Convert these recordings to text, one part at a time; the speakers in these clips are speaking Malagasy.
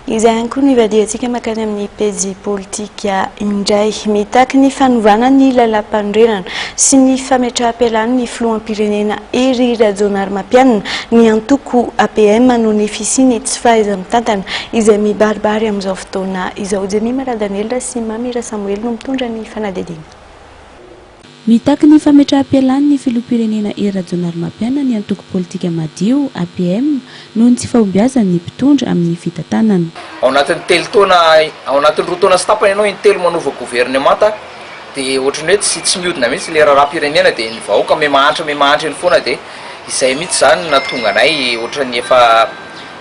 Izay ihany koa no ivadihantsika mankany amin'ny pejy politika indray. Mitaky ny fanovana ny lalàmpanorenana sy ny fametraham-pialan'ny filoham-pirenena Hery Rajaonarimampianina ny antoko APM noho ny fisian'ny tsy fahaiza-mitantana izay mibaribary amin'izao fotoana izao. Jemima Radaniela sy Mamy Rasamoely no mitondra ny fanadihadiana. Mitaky ny fametraham-pialan'ny filoham-pirenena Hery Rajaonarimampianina ny antoko politika Madio, APM, noho ny tsy fahombiazan'ny mpitondra amin'ny fitantanana. Ao anatin'ny telo taona, ao anatin'ny roa taona sy tapany ianao intelo manova governemanta dia ohatran'ny hoe tsy tsy mihodina mihitsy ilay raharaham-pirenena dia ny vahoaka miha-mahantra miha-mahantra eny foana dia izay mihitsy izany no nahatonga anay ohatran'ny efa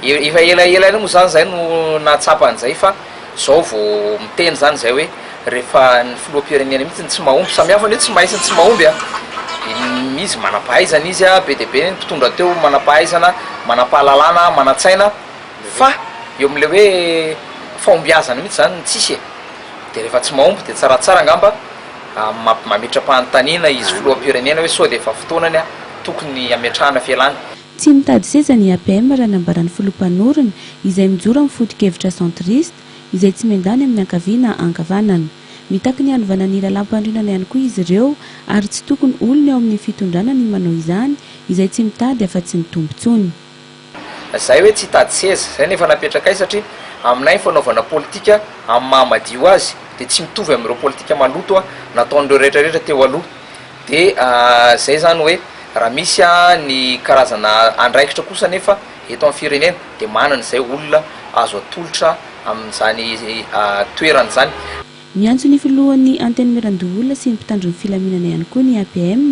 efa elaela ela moa izany izahay no nahatsapa an'izay fa Zao vao miteny zany zay hoe rehefa ny filoham-pirenena mihitsy no tsy mahomby, samy hafa ny hoe tsy mahay sy ny tsy mahomby a! Izy manam-pahaizana izy a, be dia be ny mpitondra teo manam-pahaizana, manam-pahalalana, manan-tsaina fa eo amin'ilay hoe fahombiazana mihitsy zany no tsisy e! De rehefa tsy mahomby de tsaratsara angamba mametra-panontaniana izy filoham-pirenena hoe sao dia efa fotoanany tokony hametrahana fialana. Tsy mitady seza ny APM raha nambaran'ny filoha mpanorina, izay mijoro amin'ny foto-kevitra centriste, izay tsy miandany amin'ny ankavia na ankavanana. Mitaky ny hanovana ny lalàmpanorenana ihany koa izy ireo ary tsy tokony olona eo amin'ny fitondrana ny manao izany izay tsy mitady afa-tsy ny tombontsoany. Zay hoe tsy hitady seza, zay no efa napetrakay satria aminay ny fanaovana politika amin'ny maha madio azy dia tsy mitovy amin'ireo politika maloto nataon'ireo rehetra rehetra teo aloha. Dia izay izany hoe raha misy ny karazana andraikitra kosa anefa eto amin'ny firenena dia manana izay olona azo atolotra amin'izany toerana izany. Miantso ny filohan'ny Antenimierandoholona sy ny mpitandro ny filaminana ihany koa ny APM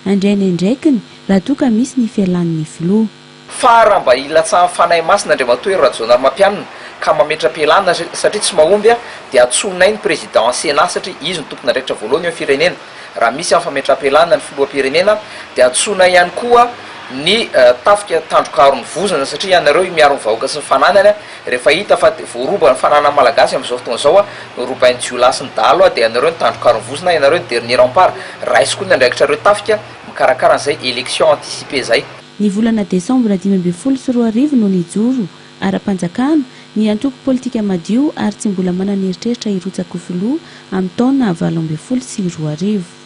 handray ny andraikiny raha toa ka misy ny fialan'ny filoha. Fa raha mba ilatsahan'ny Fanahy Masina Andriamatoa Hery Rajaonarimampianina ka mametra-pialana satria tsy mahomby dia antsoinay ny Président Sénat satria izy no tompon'andraikitra voalohany eo amin'ny firenena. Raha misy amin'ny fametraham-pialana ny filoham-pirenena dia antsoinay ihany koa ny tafika tandroka aro ny vozona satria ianareo miaro ny vahoaka sy ny fananany rehefa hita fa voaroba ny fananan'ny Malagasy amin'izao fotoana izao norobain'ny jiolahy sy ny dahalo dia ianareo ny tandroka aro ny vozona ianareo ny dernier rempart raiso koa ny andraikitrareo tafika mikarakara an'izay élection anticipée izay. Ny volana desambra 2015 no nijoro, ara-panjakana, ny antoko politika Madio ary tsy mbola manana eritreritra hirotsaka ho filoha amin'ny taona 2018.